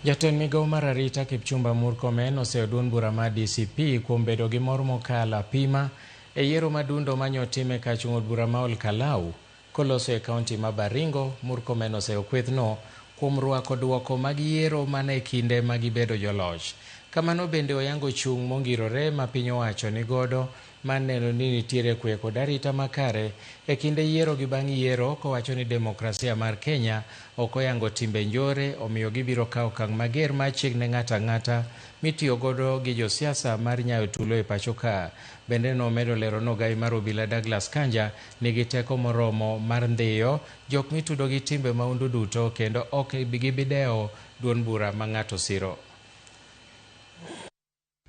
Jatend migao mar arita Kipchumba Murkomen oseyo duond bura mar DCP kuom bedo gi mor mokalo apima e yiero madundo manyotim e kar chung' od bura ma Ol Kalou. Koloso e kaunti ma Baringo, Murkomen oseyo kwethno kuom rwako duoko mag yiero mana e kinde ma gibedo joloch. Kamano bende oyango chung' mongirore ma piny owacho ni godo mar neno ni nitiere kwe kod arita makare e kinde yiero gi bang' yiero, kowacho ni demokrasia mar Kenya ok oyango timbe njore, omiyo gibiro kawo okang' mager mar chik ne ng'ato ang'ata mitiyo godo gi josiasa mar nyayo tulo e pacho ka. Bende nomedo lero ni ogai mar obila Douglas Kanja nigi teko moromo mar ndhiyo jok mitudo gi timbe mahundu duto kendo ok gibidewo duond bura ma ng'ato siro.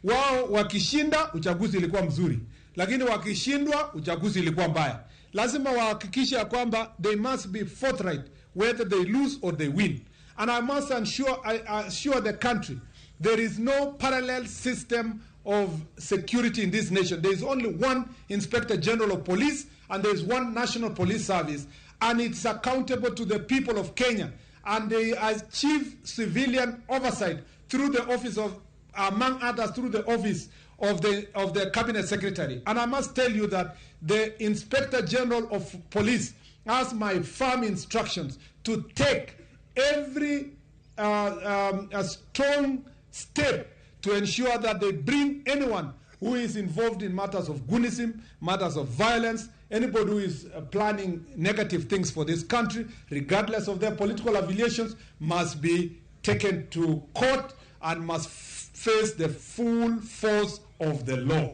Wao wakishinda, uchaguzi ilikuwa mzuri, lakini wakishindwa, uchaguzi ilikuwa mbaya. Lazima wahakikishe ya kwamba they must be forthright whether they lose or they win. And I must assure the country there is no parallel system of security in this nation. There is only one Inspector General of Police and there is one National Police Service, and it's accountable to the people of Kenya. And they achieve civilian oversight through the office of, among others, through the office of the Cabinet Secretary. And I must tell you that the Inspector General of Police has my firm instructions to take every a strong step to ensure that they bring anyone who is involved in matters of goonism, matters of violence, anybody who is planning negative things for this country, regardless of their political affiliations, must be taken to court and must face the full force of the law.